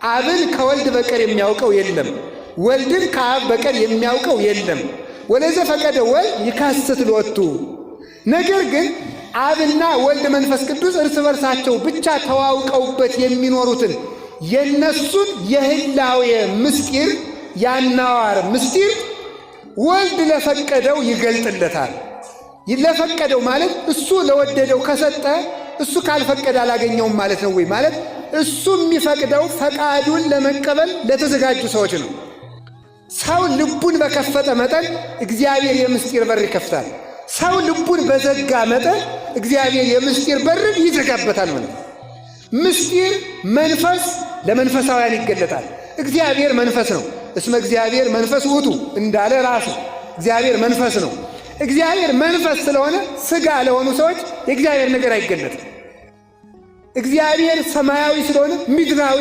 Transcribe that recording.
አብን ከወልድ በቀር የሚያውቀው የለም፣ ወልድን ከአብ በቀር የሚያውቀው የለም። ወለዘ ፈቀደ ወልድ ይካስት ሎቱ። ነገር ግን አብና ወልድ መንፈስ ቅዱስ እርስ በርሳቸው ብቻ ተዋውቀውበት የሚኖሩትን የነሱን የህላዌ ምስጢር ያናዋር ምስጢር ወልድ ለፈቀደው ይገልጥለታል። ለፈቀደው ማለት እሱ ለወደደው ከሰጠ እሱ ካልፈቀደ አላገኘውም ማለት ነው ወይ? ማለት እሱ የሚፈቅደው ፈቃዱን ለመቀበል ለተዘጋጁ ሰዎች ነው። ሰው ልቡን በከፈተ መጠን እግዚአብሔር የምስጢር በር ይከፍታል። ሰው ልቡን በዘጋ መጠን እግዚአብሔር የምስጢር በርን ይዘጋበታል ማለት ነው። ምስጢር መንፈስ ለመንፈሳውያን ይገለጣል። እግዚአብሔር መንፈስ ነው። እስመ እግዚአብሔር መንፈስ ውእቱ እንዳለ ራሱ እግዚአብሔር መንፈስ ነው። እግዚአብሔር መንፈስ ስለሆነ ስጋ ለሆኑ ሰዎች የእግዚአብሔር ነገር አይገለጥም። እግዚአብሔር ሰማያዊ ስለሆነ ምድራዊ